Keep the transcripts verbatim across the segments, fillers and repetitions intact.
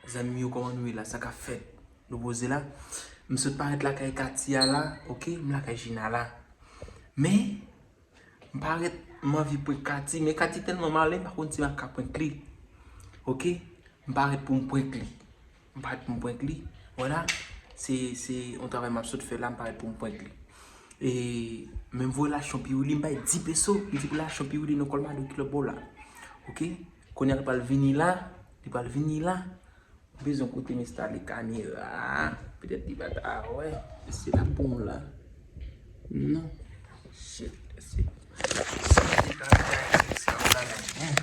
Zanmi m yo, kòman nou ye la? Sa k ap fèt? Nou poze la? M sot parèt lakay Katy a la, oke? M lakay Gina la. Men, m parèt, m anvi prank Katy, men Katy tèlman malen, m pa konn si m ap ka prank li. Oke? M parèt pou m prank li. M parèt pou m prank li. Vwala, se, se yon travay m ap sot fè la, m parèt pou m prank li. E, men m voye l achte yon piwili, m bay di peso, m di pou l achte yon piwili nan Colmado ki lòtbò la. Oke? Kounye a l pral vini la, li pral vini la. M bezwen kote m enstale kamera. Petèt li pa ta wè. Mesye la bon la. Non. Shit, mesye. Mesye pa ka, mesye pa ka la, non.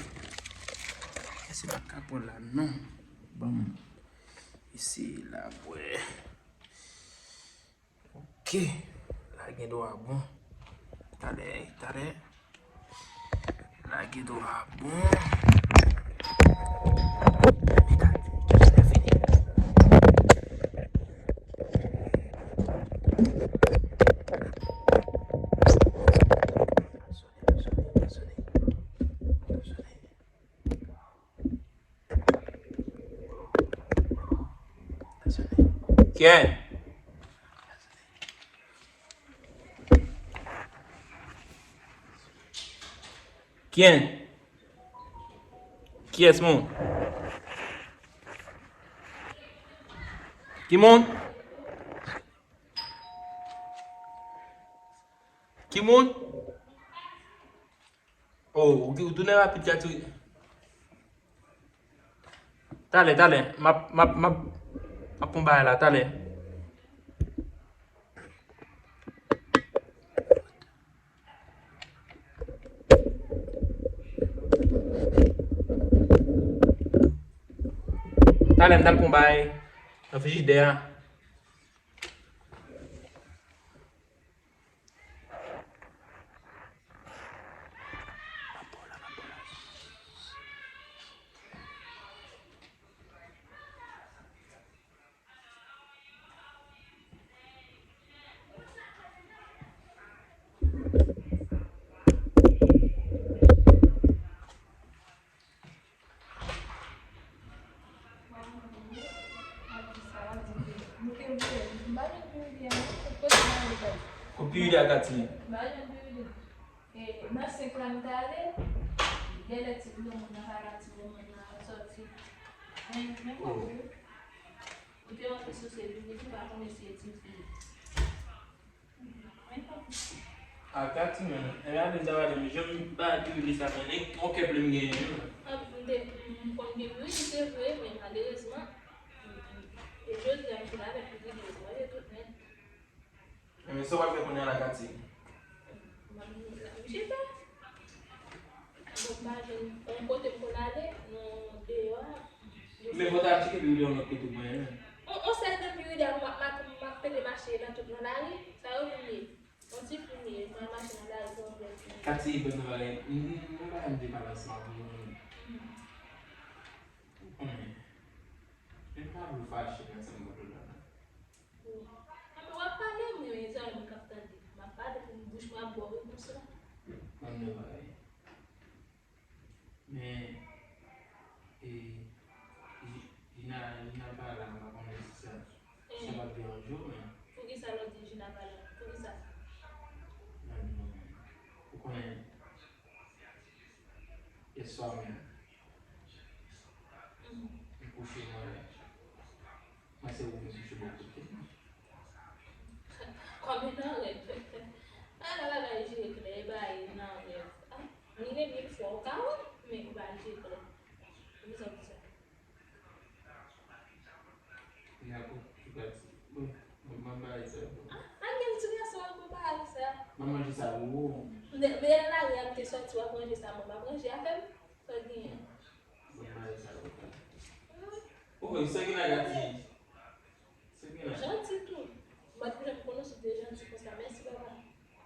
Mesye pa ka pran la, non. Bon. Mesye la, bwè. Oke. La gen dwa bon. Talè, talè. La gen dwa bon. Kiyès? Kiyès? Kiyès moun? Ki moun? Ki moun? Oh, ou, ou tounen rapid, Katy. Talè, talè. M ap, m ap, m ap, m ap pran bagay la, talè. Talè, m t al pran bagay nan frijidè a. Kot piwili a, Katy? Nan senk la m t ale, genlè ti moun nan pa la, ti moun nan sòti. Men, men kòm ou te antre sou se piwili, pa konnen si e ti fi. A Katy menm, e gade m ta pale, men jan m ba piwili sa, men nèg yon kè plen m genyen menm. M te, m konn gen piwili, se vre, men malerezman, e jodi a, m fin avèk piwili, m manje tout nèt. Men sa w ap fè kounye a la, Katy? M ap, m ap jete. Bon, m pa jwenn yon kote m konn ale, nan deyò a. Men fò w ta tcheke piwili yon lòt kote pou mwen menm. On, on sèl de piwili a, m ap, m ap, m ap pete mache nan tout nan lari, sa yo vin ye. On ti fimye, m ap mache nan lari pou yon bèl fimye. Katy, bon, nou bagay, nou, nou bagay m te pale ansanm avè w. Ou konnen, men pa vle fache nan sa m ap la. Anben w ap pale, mwen menm zanmi mwen k ap tande. M ap pale pou bouch mwen ap bò repons la. Ban m nan bagay. Men, e, Ji-, Jina, Jina pa la, m pa konnen si sa, si sa p ap deranje w, men. Poukisa lè w di Jina pa la? Poukisa? Nan, non, ou konnen, yèswa menm, m kouche nan lè. Mwen se ou vin kouche bò kote m. Kòm e nan rèv. A la bagay jire klè, e bagay nan rèv. A, mille mil fwa ou ka wè, men ou pa jire klè. Poukisa w di sa? N a pou ki pati. Bon, bon, m ap bay sa pou. A, pa gen ti gason ankò pa di sa. M ap manje sa pou ou. Men, men lari a m te sòti, w ap ranje sa, mwen m ap ranje afè m. Sa w genyen? Bon, m ap bay sa pou ou. Oho, sa gen la gati. Janti tou. M pa t janm konnen w te janti konsa. Mèsi, papa.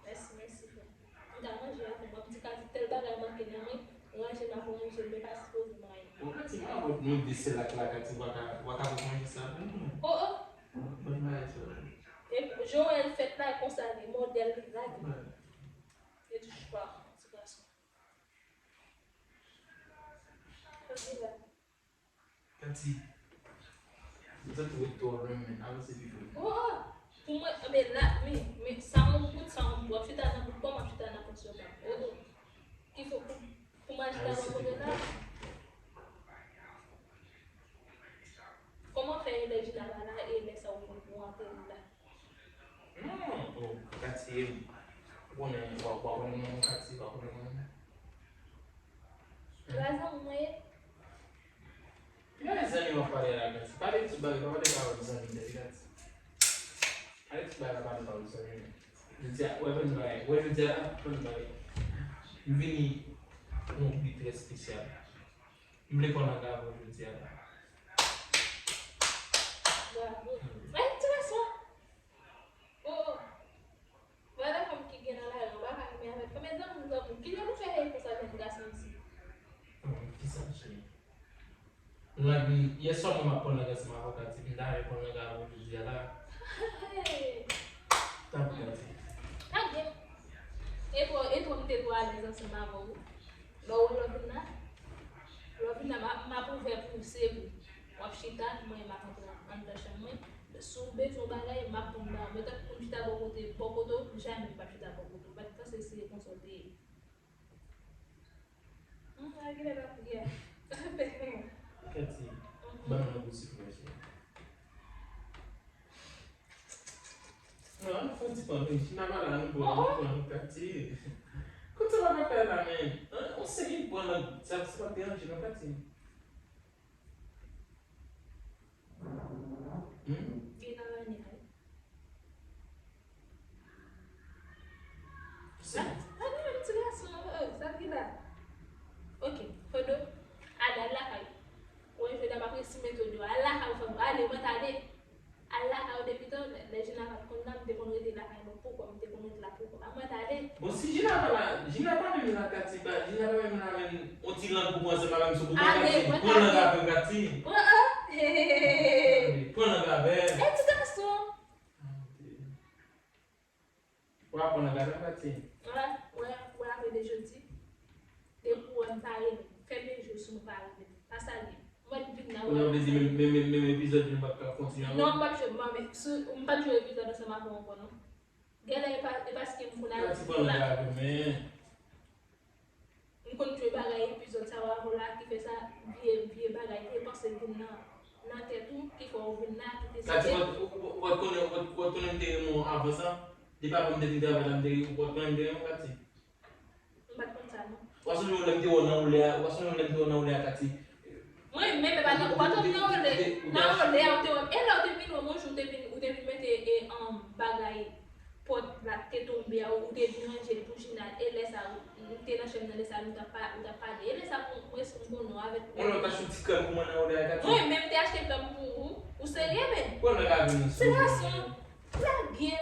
Mèsi, mèsi, frè. M ta manje avè w. M ap di Katy tèl bagay manke nan mwen, ranje m ap ranje l, men pa sipoze m rayi. Bon, Katy, pa wont nou de sèl ak la, Katy, w pa ka, w pa ka manje sa pou nou. Oh, oh. Bon, bon, bagay sa. E jan w wè l fèt la, konsa, li modèl, li rad. Li touche pa, ti gason. Katy, M santi w ret twò lwen, men avanse pi pre. Oh, oh. Pou mwen, men la, men, men sa yon bout, sa yon bout. W ap chita nan bout pa m, w ap chita nan pòt sou pa m. Oh, oh. Ki fo pou, pou m al chita bò kote la? Kòman fè lè Gina pa la e lè sa ou, ou antre la? Non, oh, Katie, ou konnen, w ap, w ap konnen mwen, Katie, w ap konnen mwen. Ou pa zanmi mwen ye? Men zanmi w ap pale la, Katie. Pale ti bagay, pa pale pawòl zanmi, tande, Katie. Pale ti bagay la, pale pawòl zanmi. Jodi a, wè, fè n bagay. Wè, jodi a la, fè n bagay. M vini pou yon bi trè espesyal. M vle pale avè w jodi a la. Bravo. Mwen ti gason. Oh, oh. Vwala fanm ki gen nan lari an, m pa ka renmen avèk fanm. Mezanmi, mezanmi, ki jan nou fè rele konsa jèn gason isi? Kisa, cheri? Lang, yèswa mwen m ap pran lang ansanm avè w, Katie, m ta renmen pran lang avè w jodi a la. Tanpri, Katie. Pa gen. E twò, e twò m te twò alèz ansanm avè w. Lè w wè lè w vin la, lè w vin la, m ap, m ap ouvè pou w, se vre. W ap chita, mwen m ap antre anndan chanm mwen. Si w bezwen yon bagay, m ap ban w bagay. Men tankou pou m chita bò kote, bò kote w, jamè m p ap chita bò kote w. M pa t panse se konsa w te ye. Hum, a genlè l ap ri a. Katie, ban m nan bouch silvouplè, cheri. Non, fò di pran, wi. Gina pa la, nou pran, nou pran, Katie. Kote w ap fè la, men? Hein? On seri pran nan, sa, sa pa deranje, non, Katie. Hmm? Gina la ni ay. Sa? Sa, sa, ti gason, oh, sa ki la? Ok, Fando, ale, al lakay. Ou wè, jodi a m ap resi metòd yo. Al lakay ou, Fando. Ale, mwen t ale. Al lakay ou depi tan, lè, lè Gina pa t konn la, m te konn rete lakay mwen poukò, m te konn rete la poukò. A mwen t ale. Bon, si Gina pa la, Gina pa menm la, Katie, pa, Gina pa menm la, menm, on ti lang pou mwen, se pa menm sou pou mwen, Katie. Pran lang avè m, Katie. Pran, ah, hey, hey, hey, hey, hey. Pran lang avè m. Ey, ti gason. Ah, ok. W ap pran nan gade, Katie. Wè, wè, wè, apre de jodi. Depi w wè m pare, fèmen je w si m pare menm. Pa salye m. Mwen vin nan. Kounye a w vle di menm, menm, menm, menm epizòd yo n p ap ka kontinye ankò? Non, m p ap jwe, m p ap, si, m p ap jwe epizòd ansanm avè w ankò, non. Genlè e pa, e paske m konn al. Katie, pran nan gade, men. M konn jwe bagay epizòd sa yo avè w la, ki fè sa, vye, vye bagay, vye panse vin nan, nan tèt ou, ki fè w vin la, kite sa. Katie, w, w, w, w konnen, w, w konnen m te renmen w avan sa? Depi avan m te fin travay la, m te, w konnen m te renmen w, Katie? M pa t konn sa, non. W ap sonje lè m te wè w nan woulè a, w ap sonje lè m te wè w nan woulè a, Katie? Mwen menm, e pa nan, ou pa t wè m nan woulè. Nan woulè a, ou te wè m. E lè ou te vin wè m, yon jou, ou te vin, ou te vin mete, e, um, bagay, pòt la te tonbe a, ou te vin ranje l pou Gina. E lè sa, ou, ou te nan chanm nan, lè sa, nou t ap pa, ou t ap pale. E lè sa, pou mwen, si m konnen w avèk ou. Mwen, ou t achte ti krèm pou mwen nan woulè a, Katie? Mwen menm, te achte krèm pou ou. Ou serye, men? Pran nan lavi nou, silvouplè. Ti gason, lage.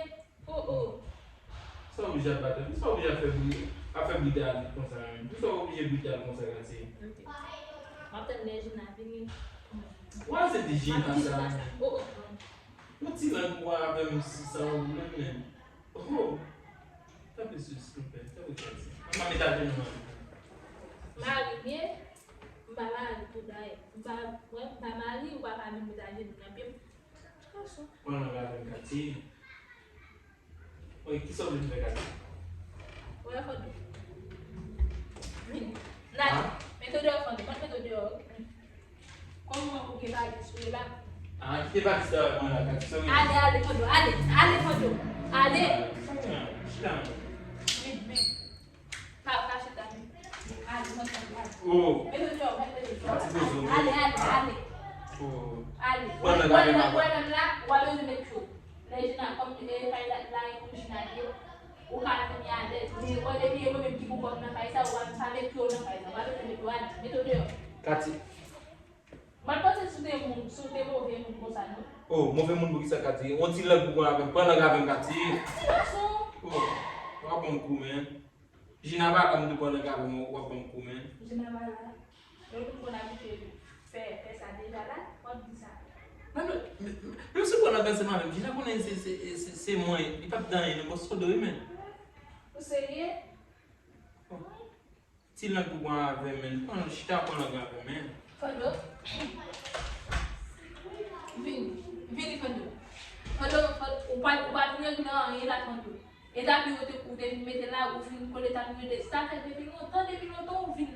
Oh, oh. Sa w oblije ap batay? Poukisa w oblije ap fè bri, ap fè bri dal konsa menm? Poukisa w oblije bri dal konsa, Katie? Ok. M ap tann lè Gina vini. W a se di Gina sa menm. Oh, oh. Yon ti lang pou w avè m si sa w menm menm. Oh. Tanpri, silvouplè, tanpri, Katie. Mwen pa met ajenou nan. Mari m ye, m pa mari tou dayè. M pa, mwen, m pa mari, ou pa ka vin met ajenou nan pye m. Ti gason. Pran nan lavi m, Katie. Wi, kisa w vle m fè, Katie? Wè, Fando. Vini. N ale. Mete w deyò, Fando. Mwen mete w deyò, wi. Kòman ou gen bagay sou la? Ah, kite bagay sa mwen la, Katie, sa w vle? Ale, ale, Fando. Ale, ale, Fando. Ale. Chita, chita. Vini, vini. Pa, pa chita, vini. Ale, mwen ale. Oh. Mete w deyò, mete w deyò. Ti bozo, ale, ale, ale. Oh. Ale. Wè, wè, wè, wè, la, w a bezwen met pye w. Lè Gina, kòm, e, kay la, la, e pou Gina ye, ou ka vini alèz. Men, wè, depi e mwen menm ki pou kòm nan kay sa, ou pa, pa met pye w nan kay sa. Ou pa bezwen met pye w, ale, mete w deyò. Katie. Mwen panse si w te moun, si w te move moun konsa, non. Oh, move moun pou kisa, Katie? On ti lang pou pran avè m, pran lang avè m, Katie. Ti gason. Oh, w ap ban m kou, men. Gina pa la, m tou pran lang avè m, w ap ban m kou, men. Gina pa la. Lè w konn abitye fè, fè sa deja la, w ap di sa. Men, men, men, menm si w pran lang ansanm avè m, Gina konnen se, se, se, se mwen, li p ap di anyen, non, bon, se Fando wi, men. Ou serye? Oh. Ti lang pou pran avè m, men. Pran, chita pran lang avè m, men. Fando. Vini. Tapi yo te, ou te vin mete la, ou vin kole tapi yo. Sa fè depi lontan, depi lontan ou vin,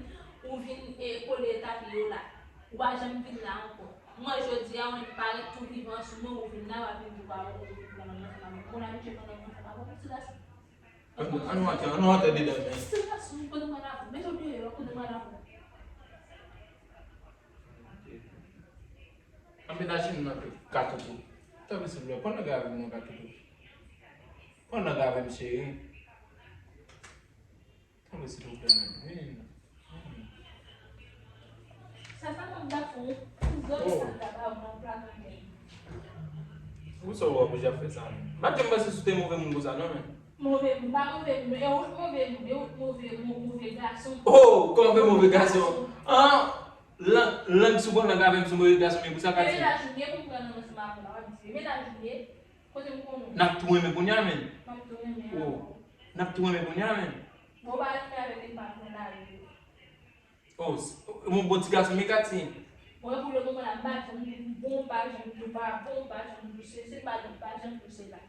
ou vin e kole tapi yo la. Ou pa janm vin la ankò. Mwen jodi a, mwen parèt tou vivan sou mwen, ou vin la, w ap vin di w pa wè, ou vin pran nan mwen, ou konn abitye pran nan mwen, sa pa bon, ti gason. Ann, ann antre, ann antre dedan, men. Ti gason, kote mwen la, mete w deyò, kote mwen la. Anmènaj m nan, Katoto. Tanpri, silvouplè, pran lang avè m non, Katoto. Pran lang avè m, cheri. Tanpri, silvouplè, men. Vin. Vin. Sa, sa mwen ta fè, yon zòn sa ta ba mwen plat anyen. Pou sa w oblije ap fè sa, men. M pa t janm panse si w te move moun konsa, non, men. Move moun, pa move moun, e ou move moun, e ou move, mo-, move gason. Oh, kòman fè move gason? An, lang, lang sou pran lang avè m sou move gason, men pou sa ka di. Mennaj ou ye pou m pran nan ansanm avè w la, w ap di, mennaj ou ye, kote m konnen. N ap tou renmen kounye a, men. M ap tou renmen. Oh, n ap tou renmen kounye a, men. Bon, pa renmen avè l, pa pran lari. Oh, s-, yon bon ti gason, men Katy. Mwen, pou le moman la, m pa janm di bon, pa janm di pa bon, pa janm di sesi, pa janm, pa janm di sela.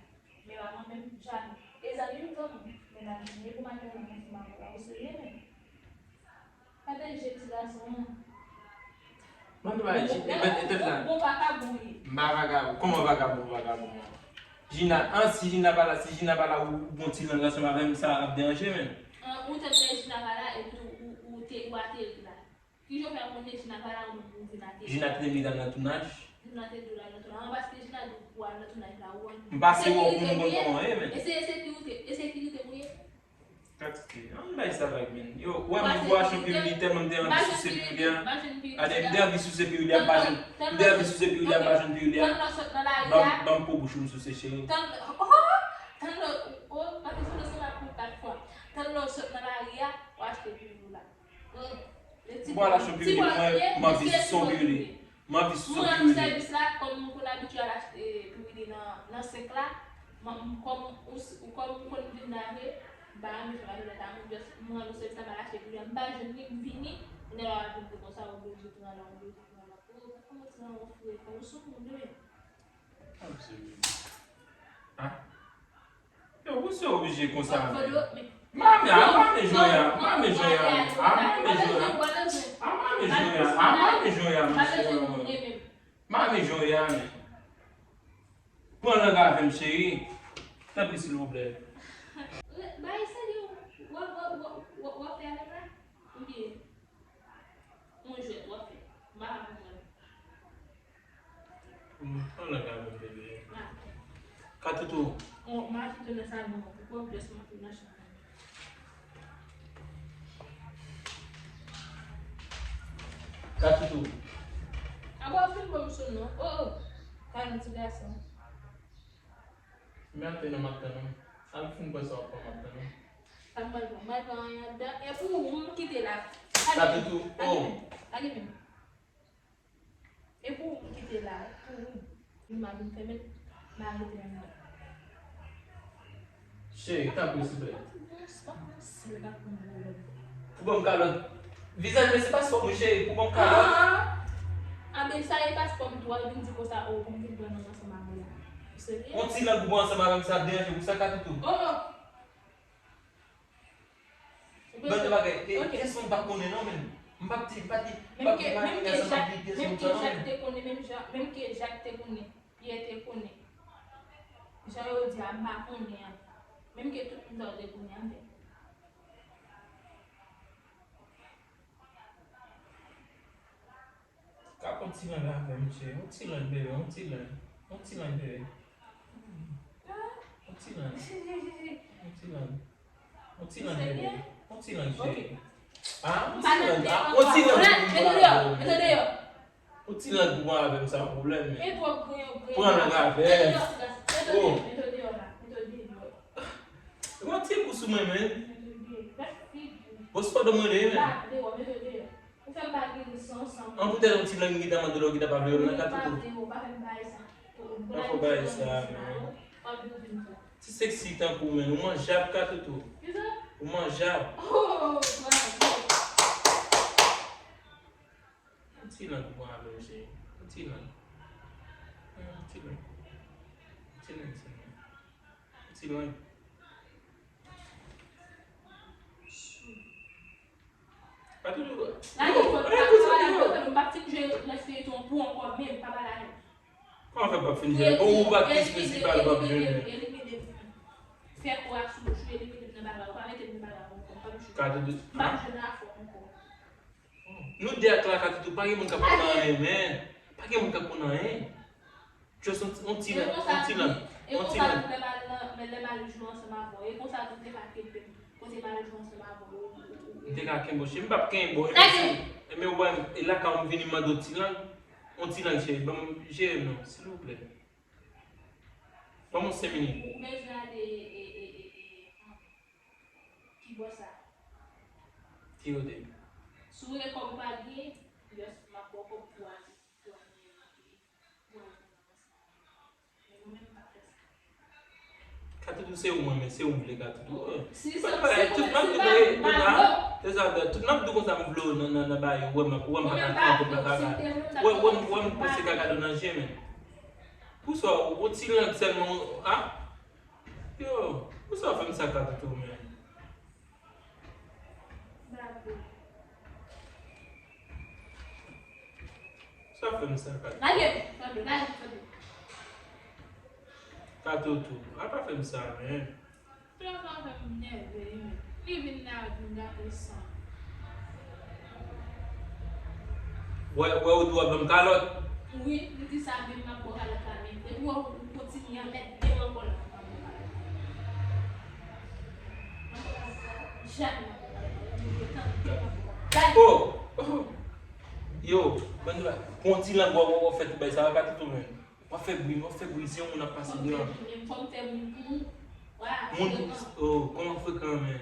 Men pa mwen menm, jamè. E zanmi m, zanmi m. Men la, men pou maten nan, men pou maten la, ou serye, men. Gade je ti gason an. Mwen pa, e tèt la. Bon, bon, bon vakabon li. M pa vakabon. Kòman vakabon, vakabon? Jina, an, si Jina pa la, si Jina pa la, ou, ou gon ti lang ansanm avè m, sa ap deranje, men. An, ou tèt la, Jina pa la, epi tou, ou, ou te, ou ateri la. Ki jan w fè konnen Jina pa la, ou, ou vin ateri? Jina te di m li t al nan tounaj. Jina te di w l al nan tounaj. An, paske Jina di w pou al nan tounaj la, ou an. M pase wè w pou m konn kòman w ye, men. E se, e se sekirite, e sekirite ou ye? Katite, ann bay sa vag, men. Yo, wè, mwen bwasyon piwili, li tèlman m te anvi souse piwili a. Gade, m te anvi souse piwili a, m pa jwenn. M te anvi souse piwili a, m pa jwenn piwili a. Ban m, ban m po bouch ou m souse, cheri. Tann, oh, tann, oh, pa te sou leson la pou kat fwa. Tann lè w sot nan lari a, w achte piwili w la. Bon, al achte yon piwili, mwen, m anvi sous yon piwili. M anvi sous yon piwili. Mwen rann ou sèvis la, kòm m konn abitye al achte piwili nan, nan senk la, m, m, kòm ou, ou, kòm ou konn vin la vre, m pa renmen fè bagay lòt a moun, just m rann ou sèvis la, m al achte piwili a, m pa jwenn li, m vini, kounye a w ap vin di konsa, ou oblije pran la, ou oblije pran la. Oh, kòman ti nan yon fre, kòm sou moun, wi. Ah, m serye. Ah. Yo, pousye oblije konsa, men. Mame, a mame Joya, mame Joya, a mame Joya. A mame Joya, a mame Joya, mesye. Mame Joya, men. Pran lang avè m, cheri. Tanpri, silvouplè. Bay sèl yo, w ap, w ap, w ap, w ap fè avè m la? Oubyen, yon jwèt w ap fè? M pa ka konprann. Pran lang avè m, bebe. Katoutou. Oh, m a kite nan salon an, pou pran pyès mwen tou nan chanm nan. Katoutou. Apa w fin ban m sou non? Oh, oh. Kalm, ti gason. Men antre nan m ap tann ou. Al fin pran sa w ap pran, m ap tann ou. Sa m pral pran? M pral pran anyen anndan. E pou ou, m kite la. Katoutou, oh. Gade men. E pou ou m kite la, pou ou. Li m a vin fèmen, m a rete anndan. Cheri, tanpri, silvouplè. Pou ban m kalòt. Vizaj mwen se paspò mwen, cheri, pou ban m kalòt. Ah, ah, ah. Anben sa e paspò m tou, al vin di konsa, oh, pou m vin pran nan ansanm avè w la. Ou serye? Yon ti lang pou pran ansanm avè m, sa ap deranje pou sa, Katoutou. Oh, oh. Bèl bagay. E, kiyès mwen m pa konnen non, men. M pa di, m pa di, m pa di, m pa di kiyès mwen m pa konnen non, men. Menm ke Jak te konnen, menm ke Jak te konnen, Pyè te konnen. Jan yo di a, m pa konnen an. Menm ke tout moun sa yo te konnen an, men. Ka pran ti lang avè m, cheri. Yon ti lang, bebe, yon ti lang. Yon ti lang, bebe. Yon ti lang. Yon ti lang. Yon ti lang, bebe. Yon ti lang, cheri. Ah, yon ti lang. Ah, yon ti lang. Mete deyò, mete deyò. Yon ti lang pou pran avè m, sa yon pwoblèm, men. Pran lang avè m. Oh. Yon ti gou sou mwen, men. Bon, se pandan mwen rele, men. Ou fè m pa gen lis ansanm. An poutèt yon ti lang m gentan mande lè w gentan pa vle wè m nan, Katoutou. Pa vle, pa fè m bagay sa. Pa fè w bagay sa, men. Pa vle w vin fè. Ti seksi tankou w, men. Ou manjab, Katoutou. Kisa? Ou manjab. Oh, bravo. Yon ti lang pou pran avè m, cheri. Yon ti lang. Yon ti lang. Yon ti lang, ti lang. Yon ti lang. Katoudou. Lage fòt, pa pale avè m, m p ap fin jwe lòt feyton pou ankò menm, pa pale avè m. Kòman fè p ap fin jwe? Bon, ou pa aktris prensipal, ou p ap jwe menm. Fè kou a sou bouch ou, elimine m nan bagay, ou pa mete m nan bagay ankò, m p ap jwe. Katoudou. M p ap jwe nan afè w ankò. Nou de ak la Katoudou, pa gen moun k ap konn anyen, men. Pa gen moun k ap konn anyen. Just on, on ti lang, on ti lang, on ti lang. E konsa tou, lè m al nan, lè m al jwe ansanm avè w, e konsa tou te ka kenbe m. Kote m al jwe ansanm avè w, ou, ou, ou. M te ka kenbe w, cheri, m p ap kenbe w, e men si, e men ou wè m, e lakay ou m vini mande w ti lang, on ti lang, cheri, ban m jere m non, silvouplè. Ban m yon senk minit. Ou bezwen ale, e, e, e, e, e, ki bò sa? Ki kote? Si w gen kòb ou pa gen, just m ap ba w kòb pou w ale. Katoudou se ou mwen, men se ou m vle Katoudou. Tout m ap di w konsa, tout m ap di w konsa m vle w nan, nan, nan bagay, ou wè m, ou wè m pa ka kanpe, m pa ka, wè, wè m, wè m pase kaka dlo nan je, men. Pou sa, ou ti lang sèlman, a? Yo, pou sa w fè m sa Katoudou, men. Sa fè m sa, Katoudou. Lage m, Fodou, lage m, Fodou. Katoudou, a pa fè m sa, men. Fodou fè m nève, wi, men. Li vin la, vin gate san. Wè, wè, ou di w ap ban m kalòt. Wi, li di sa, men m ap ba w kalòt la, men. Depi w kontinye anmède m ankò la. Oh! Oh! Yo, bann la, pran ti lang w ap fè tout bay sa, pa tout ou menm. W ap fè bri, w ap fè bri, se yon moun ap pase devan. Fò m fè bri pou ou. Moun, oh, kòman frekan, men?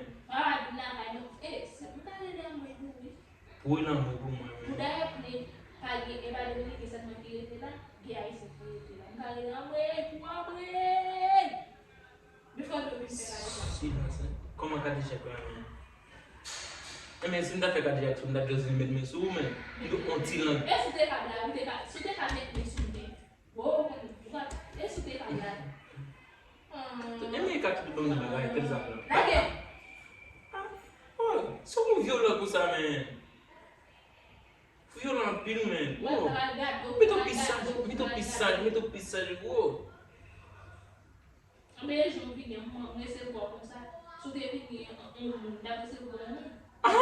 Pou relanmou pou mwen, men. Pou dayè pou li pa gen, e pa Dominik sèlman ki rete la, gen Ayisyen ki rete la. M ka rele anmwey pou anmwey! Men fò nou vin fè Kadejak. Silans, en. Kòman Kadejak la, men? Enben, si m ta fè Kadejak, si m ta bezwen met men sou ou, men. M te on ti lang. E si w te ka blayi, ou te ka, si w te ka met men sou mwen. Bon, ou konn, ou ka, e si w te ka blayi? Enben, Katoudou ban m nan bagay, tèl sa la. Lage! Ah, oh, se ou vyolan konsa, men. Vyolan anpil, men. Oh. Mete w pi saj, mete w pi saj, mete w pi saj, bro. Anben, e jan w vini an, m, m resevwa w konsa. Si w te vini an, an moun, m t ap resevwa w an moun. Ah,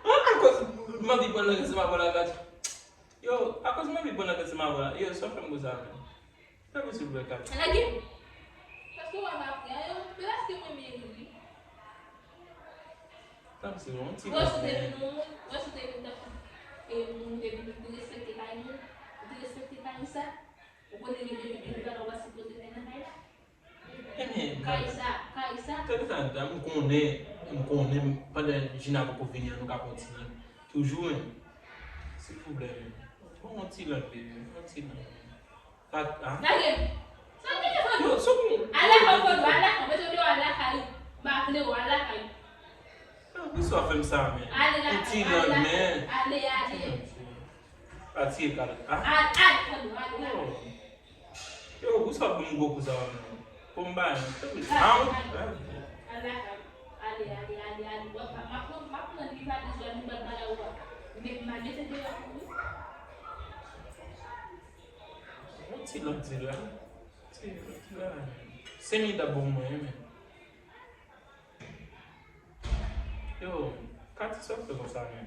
ah, akoz m anvi pran nan kè se pa vòlè la. Yo, akoz m anvi pran nan kè se pa vòlè la. Yo, sa fè m konsa, men. Fè m silvouplè, Katoudou. Lage m. Paske w ap apre a, yo, men paske mwen menm, wi. Tanpri, yon ti. Wè, si w te vin, wè, si w te vin tankou, e, moun te vin, ou te respekte kay moun, ou te respekte kay sa. Ou konnen gen de, de, de bagay w pa sipoze fè nan kay la. Ebyen, kay sa, kay sa. Tande sa, m konnen, m konnen, pandan Gina poko vini an, nou ka pran ti lang. Toujou, men. Silvouplè, men. Bon, yon ti lang, baby, yon ti lang. Lage m. Sa w genyen, Fodou? Yo, sou pou. Al lakay Fodou, al lakay, mete w deyò, al lakay. M pa vle w, al lakay. Ah, poukisa w fè m sa, men? Ale lakay, yon ti lang, men. Ale, ale. Pa tiye kalòt, ah. Al, al, Fodou, ale, ale. Oh. Yo, poukisa w ap ban m gwo kou sa, men? Pou m bay, men. Tanpri. Al, al. Al lakay. Ale, ale, ale, ale. W ap, m ap pran, m ap pran li valiz ou a, nou bat bagay ou a. Men, m a mete deyò pou ou. Yon ti lang di la. Ti, ti la. Senk minit ap bon pou mwen, men. Yo, Kati, sa w fè konsa, men?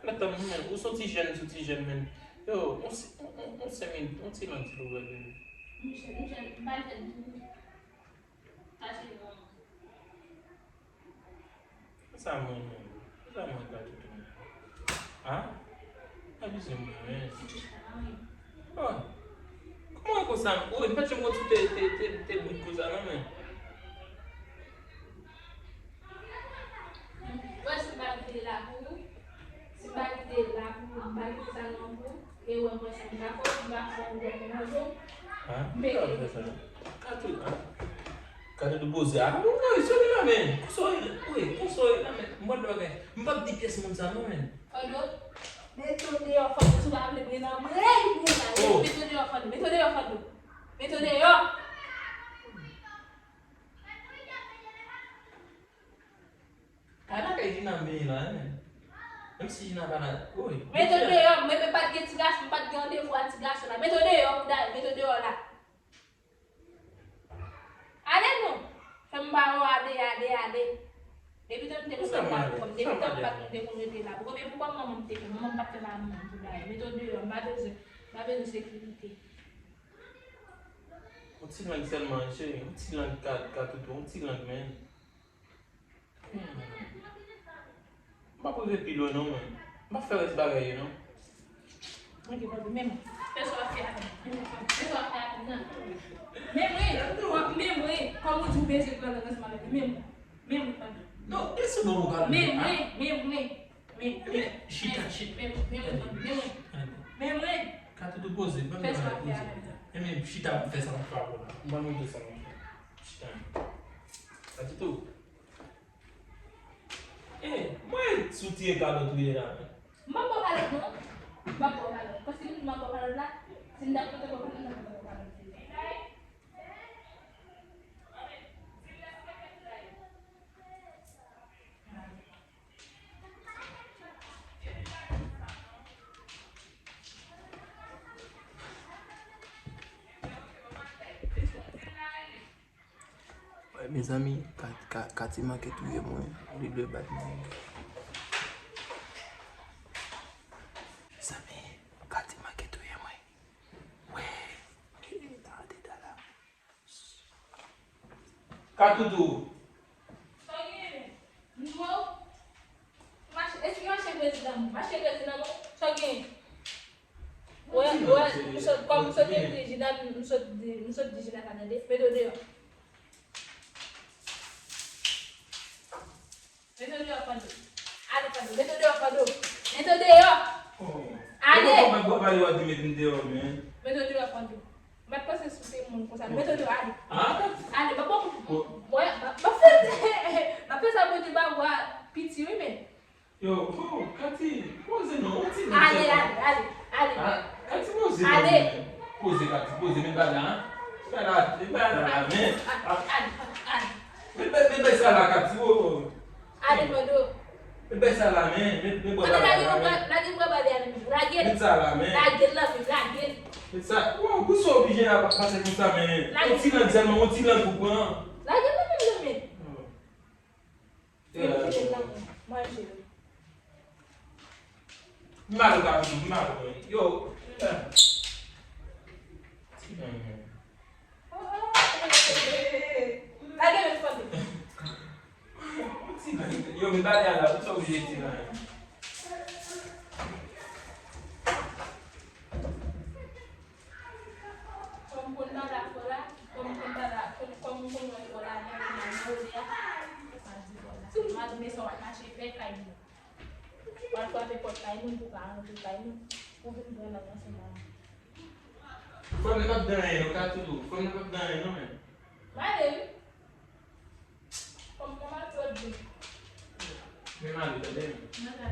Mèt tann, men, ou se yon ti jèn, se yon ti jèn, men. Yo, on, on, on, on senk minit, on ti lang, silvouplè, bebe. M jèn, m jèn, m pa jèn tou. Kache non. Sa mwen menm? Sa mwen ka toutou menm? Ah? Abize mwen menm. Oh. Kòman e konsa? Wi, m pa t janm konn sou te, te, te, te bout konsa non, men. Wè, si m pa kite la pou ou, si m pa kite la pou ou, m pa kite sa non pou ou. E wè mwen sa m ka fè, m pa fè yon lòt manje. Ah, m pa fè sa. Katou, ah. Katou di poze. Ah, wi, wi, sou li la, men. Konsa w ye la, wi, konsa w ye la, men. M pral bagay. M p ap di pyès moun sa, non, men. Fodou, mete w deyò, Fodou, si w pa vle mwen nan brèy pou w la. Oh. Mete w deyò, Fodou, mete w deyò, Fodou. Mete w deyò. Ala kay Gina menm la, men. Menm si Jina pa la, wi. Mete w deyò, mwen menm pa t gen ti gason, m pa t gen randevou a ti gason la. Mete w deyò, pou dayè, mete w deyò la. Ale non. Fè m ba w ale, ale, ale. Depi tan m te konn rete la pou kòm, depi tan m pa t konn te konn rete la pou kòm, e pou kòm manman m te fè, manman m pa t fè ba moun pou dayè. Mete w deyò, m pa bezwen, m pa bezwen sekirite. Yon ti lang sèlman, cheri, yon ti lang ka, ka toutou, yon ti lang, men. Hmm. M p ap rive pi lwen non, mwen. M p ap fè rès bagay yo, non. Ok, papi, men mwen. Fè sa w ap fè avè m. Fè sa w ap fè avè m nan. Men mwen, men mwen, kòm ou di w bezwen pran nan ansanm avè m, men mwen. Men mwen, papi. Non, e sou bon ou pral. Men mwen, men mwen. Men, men, chita, chita. Men, men mwen, papi, men mwen. Men mwen. Ka toutou poze, pa fè sa w ap fè avè m nan. E men, chita, fè sa w ap fè la. M pral montre sa w ap fè. Chita. Ka toutou. Eh, mwen sou tiye kalòt ou ye la, men. M p ap ba w kalòt non. M p ap ba w kalòt. Paske m di m ap ba w kalòt la, si m t ap pote kalòt, m t ap pote kalòt. Mezanmi, Ka-, Ka-, Katy manke touye mwen, li dwe bat mwen. Mezanmi, Katy manke touye mwen. Wè, ta andedan la. Katoudou. Sa w genyen? M di w. Mache, èske mache prezidan m? Mache prezidan m? Sa w genyen? Wè, wè, m sot, kòm m sot ekri Jina, m sot di, m sot di Jina sa tande. Mete w deyò. Mete w deyò, Fando. Ale, Fando. Mete w deyò, Fando. Mete w deyò. Ale. Mete w deyò, Fando. Mwen t panse si w te moun konsa. Mete w deyò, ale. Ale, pa bon. Mwen, m ap fè, m ap fè sa Bondye ba w a piti, wi, men. Yo, oh, Katy, poze non, yon ti nèg ale, ale, ale, ale. Katy, poze non, men. Poze, Katy, poze, men bagay la, hein. Bagay la, men bagay la, men. Ale, ale, ale. Men, men, men, men sa la, Katy, oh, oh. Ale, Fando. Men bè sa la, men, men, men bwa bale a la, men. Lage bwa bale a nan men. Lage l. Men sa la, men. Lage l nan men, lage l. Men sa, waw, poukisa w oblije a pase konsa, men? Yon ti lang sèlman, yon ti lang ou pran. Lage l nan men, nan men. Manje l. M mal ka vin, m mal, men. Yo. Ti lang, men. Lage men fòte. Yo, men bagay la, ou sa oblije ti bagay. Kòm konn bagay fò la, kòm konn bagay, kòm, kòm konn wè fò la, nan nan nan wè a, sa di fò la. Malgre sa w ap mache fè kay nou. W al frape pòt kay moun pou w ka rantre kay nou, pou w vin pran lang ansanm avè m. Fanm nan p ap di anyen non, Katy. Fanm nan p ap di anyen non, men. M ale wi. Fanm nan m ap di. Men m ale, tande, men. M ale.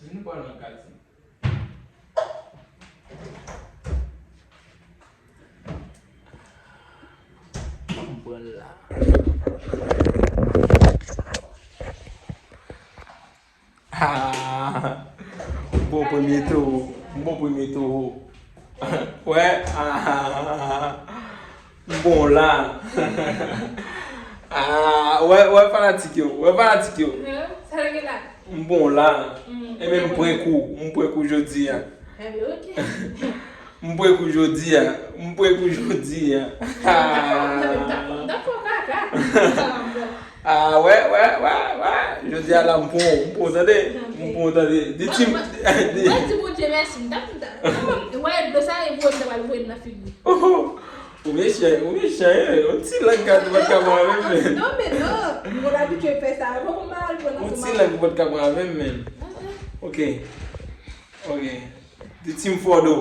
Vin nou pran lang, Katy. M pran l la. Ah, m bon premye towo. M bon premye towo. Wè, ah, m bon la. Ah, wè, wè fanatik yo. Wè fanatik yo. Sa gen la? M bon la. E men m prank ou. M prank ou jodi a. Enben, ok. M prank ou jodi a. M prank ou jodi a. M ta fè, m ta fè, m ta fè w kaka. Ah, wè, wè, wè, wè. Jodi a la, m pran w, m pran w, tande. M pran w, tande. Di Tim. Mwen di Bondye mèsi, m ta, m ta. Wè, dlo sa e voye m ta pral voye m nan figi. Ou mechan, ou mechan, eh. Yon ti lang Katy pa t ka pran avè m, men. Non, men non. M konn abitye fè sa. Mwen konn pa al pran nan yon ti lang ou pa t ka pran avè m, men. Ok. Ok. Di Tim Fòdo.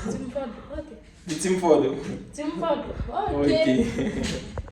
Tim Fòdo, ok. Di Tim Fòdo. Tim Fòdo, ok. Ok.